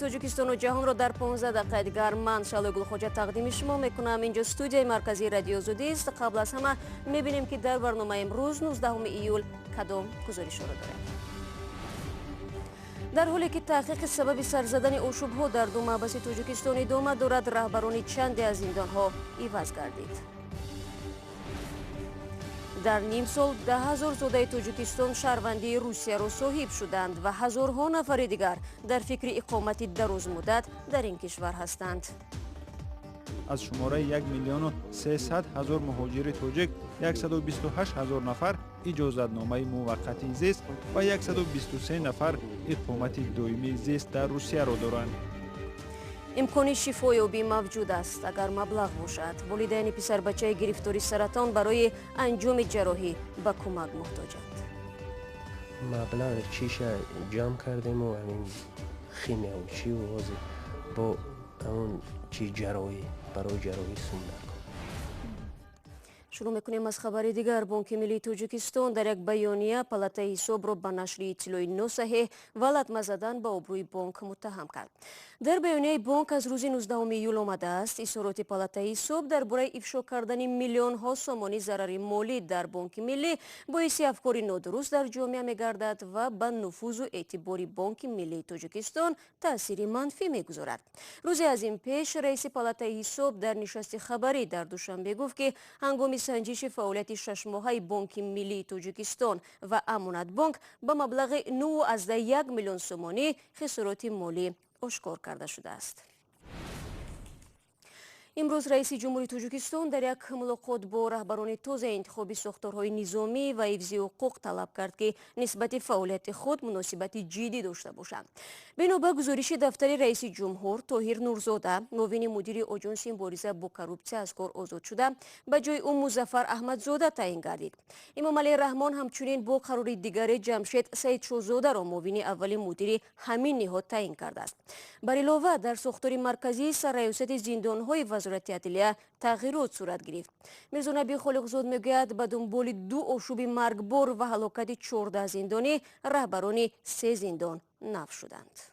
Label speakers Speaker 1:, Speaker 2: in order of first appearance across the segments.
Speaker 1: Тоҷикистону ҷаҳонро дар 15 дақиқаи дигар ман, Шаҳлои Гулхоҷа, тақдими шумо мекунам. Инҷо студияи марказии Радиои Озодист. Қабл аз ҳама мебинем, ки дар барномаи имрӯз, 19 июл, кадом гузоришҳоро дорем. Дар ҳоле ки таҳқиқи сабаби сар задани ошӯбҳо дар ду маҳбаси Тоҷикистон идома дорад, раҳбарони чанде аз зиндонҳо иваз гардид. Дар ним сол 10 000 зодаи Тоҷикистон шаҳрвандии Русияро соҳиб шуданд ва ҳазорҳо нафари дигар дар фикри иқомати дарозмуддат дар ин кишвар ҳастанд.
Speaker 2: Аз шумораи 1 300 000 муҳоҷири тоҷик 128 ҳазор нафар иҷозатномаи муваққатии зист ва 123 нафар иқомати доимии зист дар Русияро доранд.
Speaker 1: Имкони шифоёбӣ мавҷуд аст, агар маблағ бошад. Волидайни писарбачаи гирифтори саратон барои анҷоми ҷарроҳӣ ба кӯмак муҳтоҷанд.
Speaker 3: Маблағи чиша ҷамъ кардему, ҳамин химияву чиву, ҳозир бо ҳамон чи ҷарроҳӣ, барои ҷарроҳӣ сум даркор.
Speaker 1: Шурӯъ мекунем аз хабари дигар. Бонки миллии Тоҷикистон дар як баёния Палатаи ҳисобро ба нашри иттилои носаҳеҳ ва латма задан ба обрӯи бонк муттаҳам кард. Дар баёнияи бонк аз рӯзи 19 июл омадааст: изҳороти Палатаи ҳисоб дар бораи ифшо кардани миллионҳо сомонӣ зарари молӣ дар Бонки миллӣ боиси афкори нодуруст дар ҷомеа мегардад ва ба нуфузу эътибори Бонки миллии Тоҷикистон таъсири манфӣ мегузорад. Рӯзе аз ин пеш раиси Палатаи ҳисоб дар нишасти хабарӣ дар Душанбе гуфт, ки ҳангоми санҷиши фаъолияти шашмоҳаи Бонки миллии Тоҷикистон ва Амонатбонк ба маблағи 9,1 миллион сомонӣ хисороти молӣ ошкор карда шудааст. Имрӯз раиси ҷумҳури Тоҷикистон дар як мулоқот бо раҳбарони тозаи интихоби сохторҳои низомӣ ва ҳифзи ҳуқуқ талаб кард, ки нисбати фаъолияти худ муносибати ҷиддӣ дошта бошанд. Бино ба гузориши дафтари раиси ҷумҳур, Тоҳир Нурзода, муовини мудири Оҷонси мубориза бо коррупсия, аз кор озод шуда, ба ҷои ӯ Музаффар Аҳмадзода таъин гардид. Эмомалӣ Раҳмон ҳамчунин бо қарори дигаре Ҷамшед Саидшоҳзодаро муовини аввали мудири ҳамин ниҳод таъин кардааст. Бар илова, дар сохтори марказии Сарраёсати зиндонҳои Вазорати адлия тағйирот сурат гирифт. Мирзонаби Холиқзод мегӯяд, ба дунболи ду ошӯби маргбор ва ҳалокати 14 зиндонӣ раҳбарони се зиндон нав шуданд.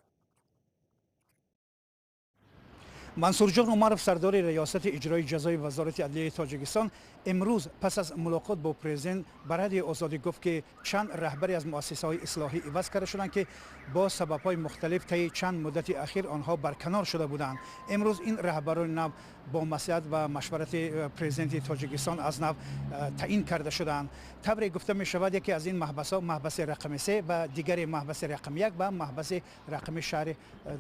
Speaker 4: Мансурҷон Умаров, сардори Раёсати иҷрои ҷазои Вазорати адлияи Тоҷикистон, имрӯз пас аз мулоқот бо президент ба Радиои Озодӣ гуфт, ки чанд раҳбаре аз муассисаҳои ислоҳӣ иваз карда шуданд, ки бо сабабҳои мухталиф таи чанд муддати ахир онҳо барканор шуда буданд. Имрӯз ин раҳбарони нав бо маслиҳат ва машварати президенти Тоҷикистон аз нав таъин карда шуданд. Тавре гуфта мешавад, яке аз ин маҳбасҳо маҳбаси рақами се ва дигаре маҳбаси рақами як ва маҳбаси рақами шаҳри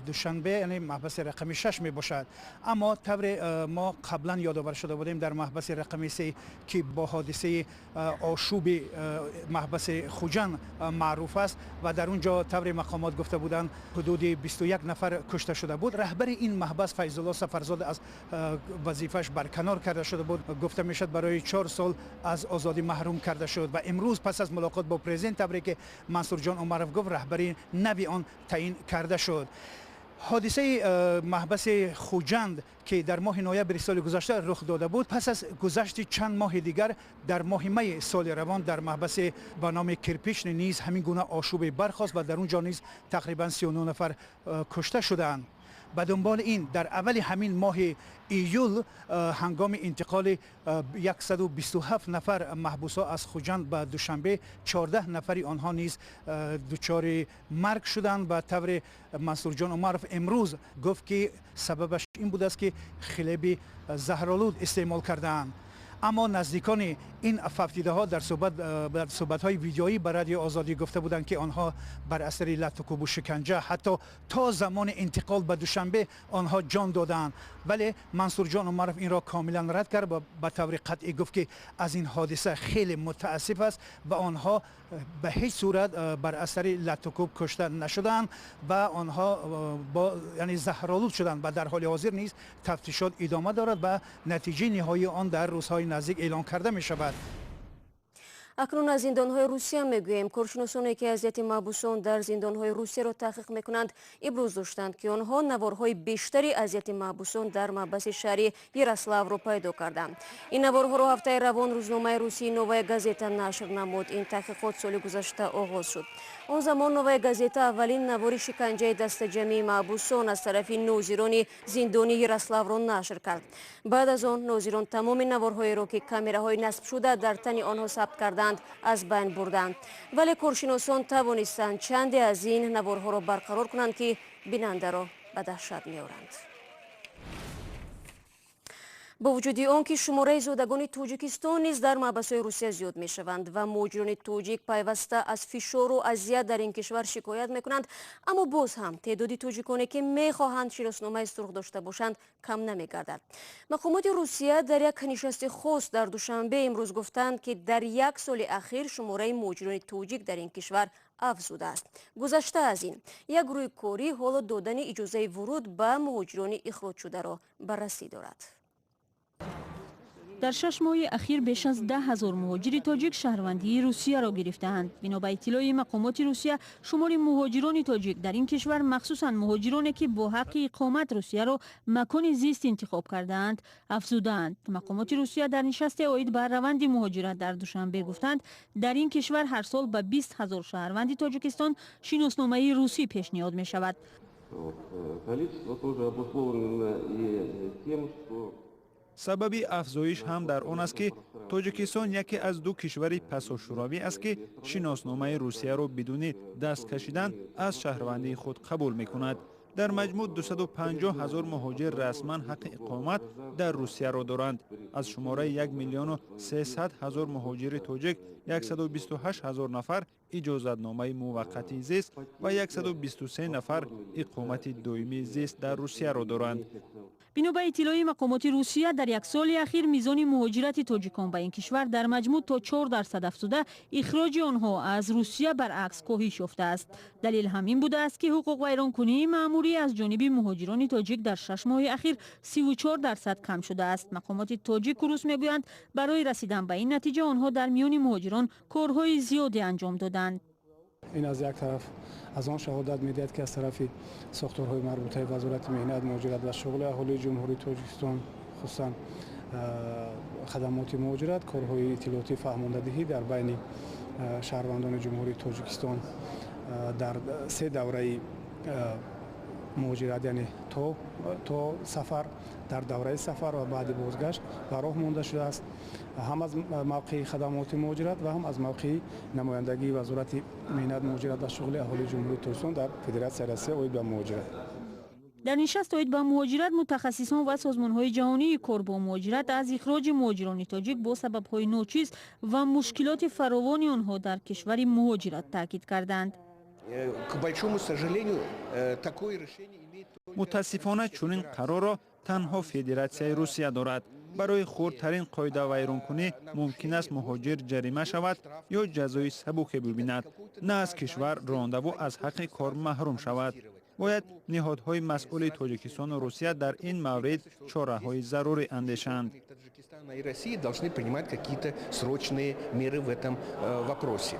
Speaker 4: Душанбе, яъне маҳбаси рақами шаш мебошад. Аммо тавре мо қаблан ёдовар шуда будем, дар маҳбаси рақами се, ки бо ҳодисаи ошӯби маҳбаси Хуҷанд маъруф аст ва дар он ҷо, тавре мақомот гуфта буданд, ҳудуди 21 нафар кушта шуда буд, раҳбари ин маҳбас Файзулло Сафарзода аз вазифааш барканор карда шуда буд. Гуфта мешавад, барои 4 сол аз озодӣ маҳрум карда шуд ва имрӯз пас аз мулоқот бо президент, тавре ки Мансурҷон Умаров гуфт, раҳбари нави он таъин карда шуд. Ҳодисаи маҳбаси Хуҷанд, ки дар моҳи ноябри соли гузашта рух дода буд, пас аз гузашти чанд моҳи дигар, дар моҳи майи соли равон, дар маҳбаси ба номи Кирпичный низ ҳамин гуна ошӯбе бархост ва дар он ҷо низ тақрибан 39 нафар кушта шудаанд. Ба дунболи ин, дар аввали ҳамин моҳи июл, ҳангоми интиқоли 127 нафар маҳбусҳо аз Хуҷанд ба Душанбе, 14 нафари онҳо низ дучори марг шуданд. Ба тавре Мансурҷон Умаров имрӯз гуфт, ки сабабаш ин будааст, ки хлеби заҳролуд истеъмол кардаанд. Аммо наздикони ин фавтидаҳо дар суҳбатҳои видеоӣ ба Радиои Озодӣ гуфта буданд, ки онҳо бар асари латтукӯбу шиканҷа ҳатто то замони интиқол ба Душанбе онҳо ҷон додаанд. Вале Мансурҷон Умаров инро комилан рад кард ва ба таври қатъӣ гуфт, ки аз ин ҳодиса хеле мутаассиф аст ва онҳо ба ҳеҷ сурат бар асари латтукӯб кушта нашудаанд ва онҳо яъне заҳролуд шуданд ва дар ҳоли ҳозир низ тафтишот идома дорад ва натиҷаи ниҳоии он дар рӯзҳои наздик эълон карда мешавад.
Speaker 1: Акнун аз зиндонҳои Русия мегӯем. Коршиносоне, ки азияти маҳбусон дар зиндонҳои Русияро таҳқиқ мекунанд, иброз доштанд, ки онҳо наворҳои бештари азияти маҳбусон дар маҳбаси шаҳри Ярославро пайдо карданд. Ин наворҳоро ҳафтаи равон рӯзномаи русии «Новая газета» нашр намуд. Ин таҳқиқот соли гузашта оғоз шуд. Он замон «Новая газета» аввалин навори шиканҷаи дастаҷамъии маҳбусон аз тарафи нозирони зиндони Ярославро нашр кард. Баъд аз он нозирон тамоми наворҳоеро, ки камераҳои насбшуда дар тани онҳо сабт карданд, аз байн бурданд. Вале коршиносон тавонистанд чанде аз ин наворҳоро барқарор кунанд, ки бинандаро ба даҳшат меоранд. Бо вуҷуди он ки шумораи зодагони Тоҷикистон низ дар маҳбасҳои Русия зиёд мешаванд ва муҳоҷирони тоҷик пайваста аз фишору азият дар ин кишвар шикоят мекунанд, аммо боз ҳам теъдоди тоҷиконе, ки мехоҳанд шиносномаи сурх дошта бошанд, кам намегардад. Мақомоти Русия дар як нишасти хос дар Душанбе имрӯз гуфтанд, ки дар як соли ахир шумораи муҳоҷирони тоҷик дар ин кишвар афзудааст. Гузашта аз ин, як гурӯҳи корӣ ҳоло додани иҷозаи вуруд ба муҳоҷирони ихроҷшударо баррасӣ дорад.
Speaker 5: Дар 6 моҳи ахир беш аз 10 000 муҳоҷири тоҷик шаҳрвандии Русияро гирифтаанд. Бино ба иттилои мақомоти Русия, шумори муҳоҷирони тоҷик дар ин кишвар, махсусан муҳоҷироне, ки бо ҳаққи иқомат Русияро макони зист интихоб кардаанд, афзудаанд. Мақомоти Русия дар нишасте оид ба раванди муҳоҷират дар Душанбе гуфтанд, дар ин кишвар ҳар сол ба 20 000 шаҳрванди Тоҷикистон шиносномаи русӣ пешниҳод мешавад.
Speaker 6: Количество тоже обусловлено и тем, что
Speaker 2: Сабаби афзоиш ҳам дар он аст, ки Тоҷикистон яке аз ду кишвари пасошӯравӣ аст, ки шиносномаи Русияро бидуни даст кашидан аз шаҳрвандии худ қабул мекунад. Дар маҷмӯъ 250 ҳазор муҳоҷир расман ҳаққи иқомат дар Русияро доранд. Аз шумораи 1 миллиону 300 ҳазор муҳоҷири тоҷик 128 ҳазор нафар иҷозатномаи муваққатии зист ва 123 нафар иқомати доимии зист дар Русияро доранд.
Speaker 5: Бино ба иттилои мақомоти Русия, дар як соли ахир мизони муҳоҷирати тоҷикон ба ин кишвар дар маҷмӯъ то 4% афзуда, ихроҷи онҳо аз Русия баръакс коҳиш ёфтааст. Далел ҳам ин будааст, ки ҳуқуқвайронкунии маъмурӣ аз ҷониби муҳоҷирони тоҷик дар 6 моҳи ахир 34% кам шудааст. Мақомоти тоҷику рус мегӯянд, барои расидан ба ин натиҷа онҳо дар миёни муҳоҷирон корҳои зиёде анҷом доданд.
Speaker 7: Ин аз як тараф аз он шаҳодат медиҳад, ки аз тарафи сохторҳои марбутаи Вазорати меҳнат, муҳоҷират ва шуғли аҳолии Ҷумҳурии Тоҷикистон, хусусан хадамоти муҳоҷират, корҳои иттилоотӣ, фаҳмондадиҳӣ дар байни шаҳрвандони Ҷумҳурии Тоҷикистон дар се давраи муҳоҷират, яъне то сафар, дар давраи сафар ва баъди бозгашт ба роҳ монда шудааст, ҳам аз мавқеи хадамоти муҳоҷират ва ҳам аз мавқеи намояндагии Вазорати меҳнат, муҳоҷират ва шуғли аҳолии Ҷумҳурии Тоҷикистон дар Федератсияи Россия оид ба муҳоҷират.
Speaker 5: Дар нишаст оид ба муҳоҷират мутахассисон ва созмонҳои ҷаҳонии кор бо муҳоҷират аз ихроҷи муҳоҷирони тоҷик бо сабабҳои ночиз ва мушкилоти фаровони онҳо дар кишвари муҳоҷират таъкид карданд.
Speaker 8: К большому сожалению, такое решение имеет
Speaker 2: Мутаассифона, чунин қарорро танҳо Федератсияи Русия дорад. Барои хурдтарин қоидавайронкунӣ мумкин аст муҳоҷир ҷарима шавад ё ҷазои сабуке бибинад, на аз кишвар рондаву аз ҳаққи кор маҳрум шавад. Бояд ниҳодҳои масъули Тоҷикистону Русия дар ин маврид чораҳои зарурӣ андешанд.
Speaker 8: Таджикистана и России должны принимать какие-то срочные меры в этом вопросе.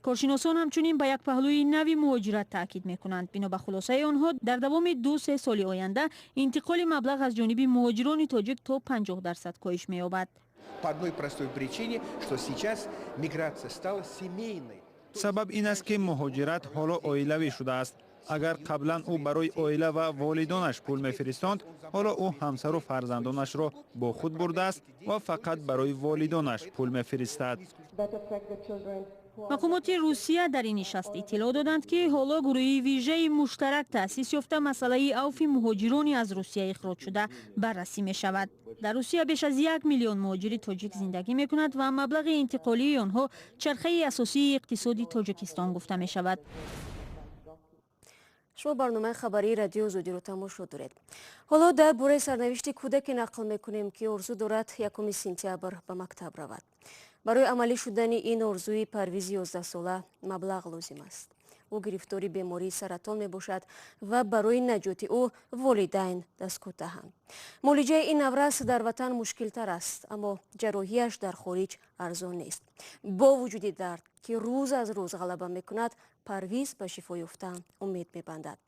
Speaker 5: Коршиносон ҳамчунин ба як паҳлӯи нави муҳоҷират таъкид мекунанд. Бино ба хулосаи онҳо, дар давоми 2-3 соли оянда интиқоли маблағ аз ҷониби муҳоҷирони тоҷик то 50% коҳиш меёбад.
Speaker 8: По одной простой причине, что сейчас миграция стала семейной.
Speaker 2: Сабаб ин аст, ки муҳоҷират ҳоло оилавӣ шудааст. Агар қаблан ӯ барои оила ва волидонаш пул мефиристонд, ҳоло ӯ ҳамсару фарзандонашро бо худ бурдааст ва фақат барои волидонаш пул мефиристад.
Speaker 5: Мақомоти Русия дар ин нишаст иттилоъ доданд, ки ҳоло гурӯҳи вижаи муштарак таъсис ёфта, масъалаи авфи муҳоҷирони аз Русия ихроҷшуда баррасӣ мешавад. Дар Русия беш аз 1 миллион муҳоҷири тоҷик зиндагӣ мекунад ва маблағи интиқолии онҳо чархаи асосии иқтисоди Тоҷикистон гуфта мешавад.
Speaker 1: Шумо барномаи хабарии Радиои Озодиро тамошо доред. Ҳоло дар бораи сарнавишти кӯдаке нақл мекунем, ки орзу дорад 1 сентябр ба мактаб равад. Барои амалӣ шудани ин орзуи Парвизи 11сола маблағ лозим аст. Ӯ гирифтори бемории саратон мебошад ва барои наҷоти ӯ волидайн дасткӯтаҳанд. Муолиҷаи ин наврас дар ватан мушкилтар аст, аммо ҷарроҳияш дар хориҷ арзон нест. Бо вуҷуди дард, ки рӯз аз рӯз ғалаба мекунад, Парвиз ба шифо ёфтан умед мебандад,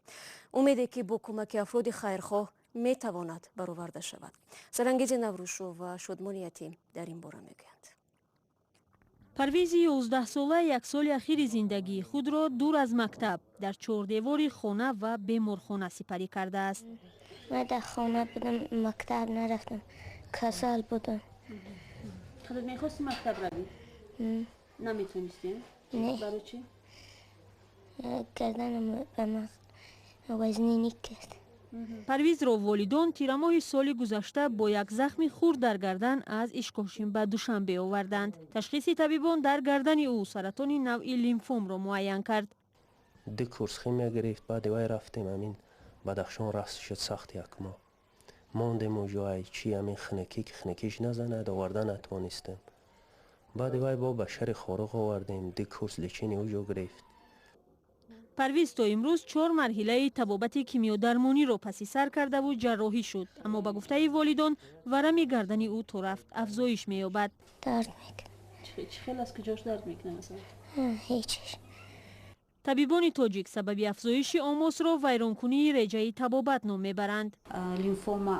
Speaker 1: умеде ки бо кӯмаки афроди хайрхоҳ метавонад бароварда шавад. Сарангези Наврӯзшо ва Шодмони Ятим дар ин бора мегӯянд.
Speaker 5: Парвизи 11сола як соли ахири зиндагии худро дур аз мактаб дар чордевори хона ва беморхона сипарӣ кардааст.
Speaker 9: Ман дар хона будам, мактаб нарафтам, касал будам.
Speaker 5: Худат мехости мактаб равӣ? Наметонистӣ?
Speaker 9: Не.
Speaker 5: Барои чӣ?
Speaker 9: Гарданам ба ман вазнинӣ кард.
Speaker 5: Парвизро волидон тирамоҳи соли гузашта бо як захми хурд дар гардан аз Ишкошим ба Душанбе оварданд. Ташхиси табибон дар гардани ӯ саратони навъи лимфомро муайян кард.
Speaker 3: Ду курс химия гирифт, баъди вай рафтем ҳамин Бадахшон, раст шуд сахт, як моҳ мондем уҷо, ай чи ҳамин хунукӣ ки хунукиш назанад, оварда натавонистем. Баъди вай бо ба шаҳри Хоруғ овардем, ду курс лечение уҷо гирифт.
Speaker 5: Парвиз то имрӯз чор марҳилаи табобати кимиёдармониро паси сар кардаву ҷарроҳӣ шуд, аммо ба гуфтаи волидон варами гардани ӯ то рафт афзоиш меёбад.
Speaker 9: Дард мекунад.
Speaker 5: Чӣ хел, аз куҷош дард мекунад масалан?
Speaker 9: Ҳечиш.
Speaker 5: Табибони тоҷик сабаби афзоиши омосро вайронкунии реҷаи табобат ном мебаранд.
Speaker 10: Лимфома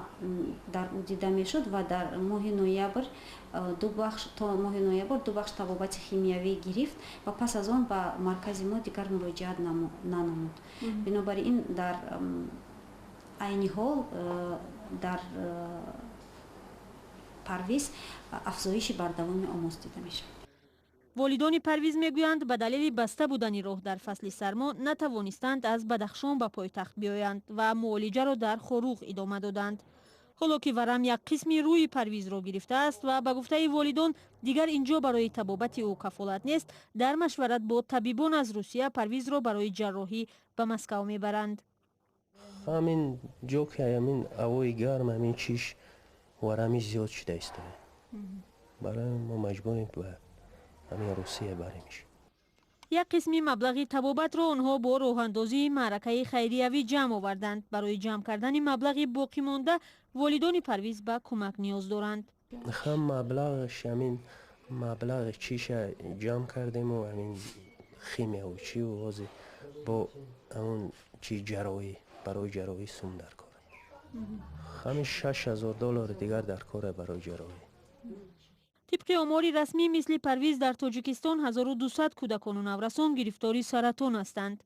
Speaker 10: дар ӯ дида мешуд ва дар моҳи ноябр ду бахш, то моҳи ноябр ду бахш табобати химиявӣ гирифт ва пас аз он ба маркази мо дигар муроҷиат нанамуд. Бинобар ин дар айни ҳол дар Парвиз афзоиши бардавоми омос дида мешавад.
Speaker 5: Волидони Парвиз мегӯянд, ба далели баста будани роҳ дар фасли сармо натавонистанд аз Бадахшон ба пойтахт биёянд ва муолиҷаро дар Хоруғ идома доданд. Ҳоло ки варам як қисми рӯи Парвизро гирифтааст ва ба гуфтаи волидон дигар инҷо барои табобати ӯ кафолат нест, дар машварат бо табибон аз Русия Парвизро барои ҷарроҳӣ ба Москав мебаранд.
Speaker 3: Ҳамин ҷо ки ҳамин ҳавои гарм, ҳамин чиш, варами зиёд шуда истода, барои мо маҷбурем ба ҳамин Русия баремиш.
Speaker 5: Як қисми маблағи табобатро онҳо бо роҳандозии маъракаи хайриявӣ ҷамъ оварданд. Барои ҷамъ кардани маблағи боқимонда волидони Парвиз ба кӯмак ниёз доранд.
Speaker 3: Ҳам маблағаш, ҳамин маблағи чиша ҷамъ кардему ҳамин химияву чиву ҳозир бо ҳамун чи ҷарроҳӣ, барои ҷарроҳӣ сум дар кор, ҳамин 6000 доллари дигар дар коре барои ҷарроҳӣ.
Speaker 5: Тибқи омори расмӣ, мисли Парвиз дар Тоҷикистон 1200 кӯдакону наврасон гирифтори саратон ҳастанд.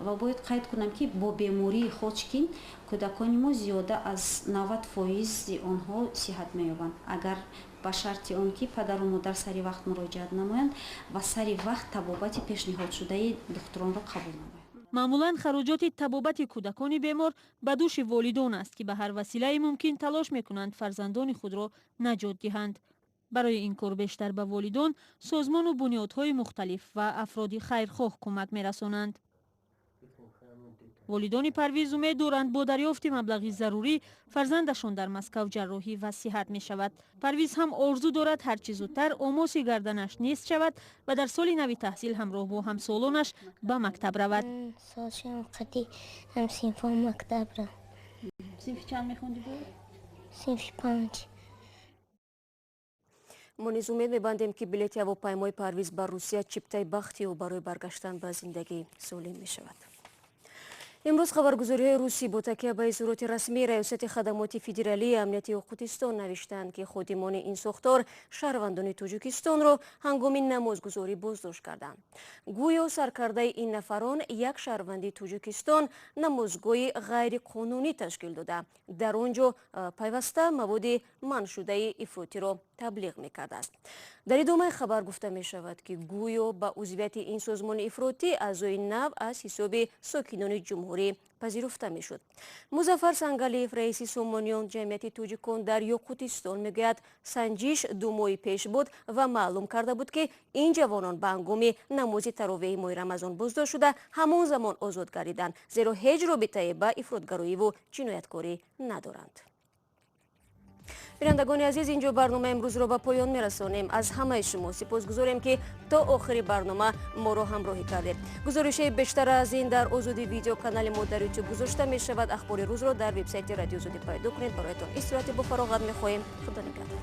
Speaker 10: Ва бояд қайд кунам, ки бо бемории Хоҷкин кӯдакони мо зиёда аз 90 фоизи онҳо сиҳат меёбанд, агар ба шарти он ки падару модар сари вақт муроҷиат намоянд ва сари вақт табобати пешниҳодшудаи духтуронро қабул намоянд.
Speaker 5: Маъмулан хароҷоти табобати кӯдакони бемор ба дӯши волидон аст, ки ба ҳар василаи мумкин талош мекунанд фарзандони худро наҷот диҳанд. Барои ин кор бештар ба волидон созмону бунёдҳои мухталиф ва афроди хайрхоҳ кӯмак мерасонанд. Волидони Парвиз умед доранд, бо дарёфти маблағи зарурӣ фарзандашон дар Москав ҷарроҳӣ ва сиҳат мешавад. Парвиз ҳам орзу дорад, ҳарчи зудтар омоси гарданаш нест шавад ва дар соли нави таҳсил ҳамроҳ бо ҳамсолонаш ба мактаб равад.
Speaker 9: Ҳамсинфон мактаб ра.
Speaker 5: Синфи чанд мехондӣ?
Speaker 9: Синфи панҷ.
Speaker 1: Мо низ умед мебандем, ки билети ҳавопаймои Парвиз ба Русия чиптаи бахти ӯ барои баргаштан ба зиндагии солим мешавад. Имрӯз хабаргузориҳои русӣ бо такя ба изҳороти расмии Раёсати хадамоти федералии амнияти Ёқутистон навиштаанд, ки ходимони ин сохтор шаҳрвандони Тоҷикистонро ҳангоми намозгузорӣ боздошт карданд. Гӯё саркардаи ин нафарон, як шаҳрванди Тоҷикистон, намозгоҳи ғайриқонунӣ ташкил дода, дар он ҷо пайваста маводи манъшудаи ифротиро таблиғ мекардааст. Дар идомаи хабар гуфта мешавад, ки гӯё ба узвияти ин созмони ифротӣ аъзои нав аз ҳисоби сокинони ҷумҳурӣ пазируфта мешуд. Музаффар Сангалиев, раиси Сомониён, ҷамъияти тоҷикон дар Ёқутистон, мегӯяд, санҷиш 2 моҳи пеш буд ва маълум карда буд, ки ин ҷавонон ба ҳангоми намози таровеҳи моҳи Рамазон боздошт шуда, ҳамон замон озод гардиданд, зеро ҳеҷ робитае ба ифротгароиву ҷинояткорӣ надоранд. Бинандагони азиз, инҷо барномаи имрӯзро ба поён мерасонем. Аз ҳамаи шумо сипосгузорем, ки то охири барнома моро ҳамроҳӣ кардед. Гузоришҳои бештар аз ин дар Озодӣ Видео, канали мо дар Ютуб, гузошта мешавад. Ахбори рӯзро дар вебсайти Радио Озодӣ пайдо кунед. Бароятон истироҳати бо фароғат мехоҳем. Худо нигаҳдор.